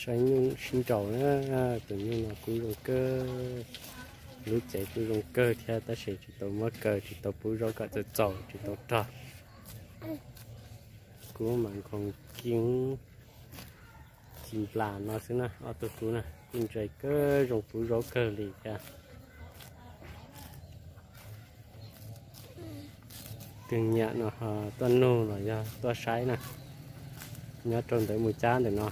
Rau nyuj sib nraus na, tus nyuj no kuj zoo kawg, lub cev kuj zoo kawg thiab tab sis tsis tau muab kaw, tsis tau pub zaub kom txaus txaus, tsis tau rog. Kub mas nkhoos kib ci nplas no xwb na, ob tug kub na kuj ntse kawg, zoo pub zaub kawg li thiab. Tus nyiam no ho tuaj nug los yog tuaj saib na, nyob rau ntawm mus cab ntawm no.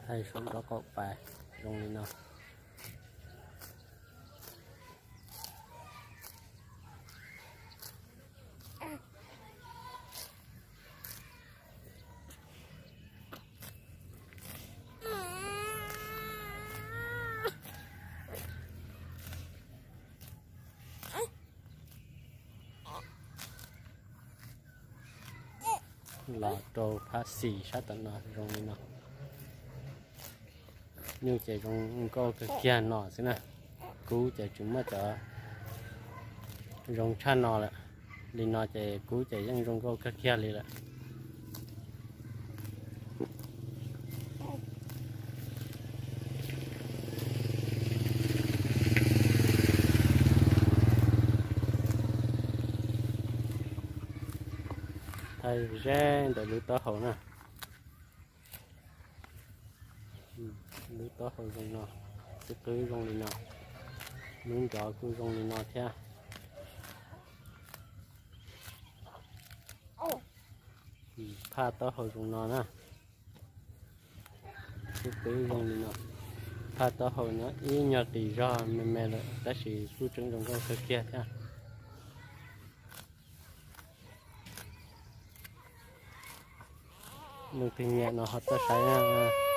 Thaij saum nraub qaum pais zoo li no. Los rau phab xis sab tom no zoo li no. Nyuj ces zoo nkauj kawg kiag no xwb na. Kub ces tsis muaj cov zoo tshaj no lawm. Li no ces kub ces yeej zoo nkauj kawg kiag li lawm. Thaij ze ntawm lub taub hau na. Lub taub hau zoo no, xib qwb zoo li no, lub nrov kuj zoo li no thiab. Phaj taub hau zoo no na, xib qwb zoo li no. Phaj taub hau nyob ib nyuag qis zog me me lawm tab sis kuj tseem zoo nkauj kawg kiag thiab. Leej twg nyiam no ho tuaj saib na.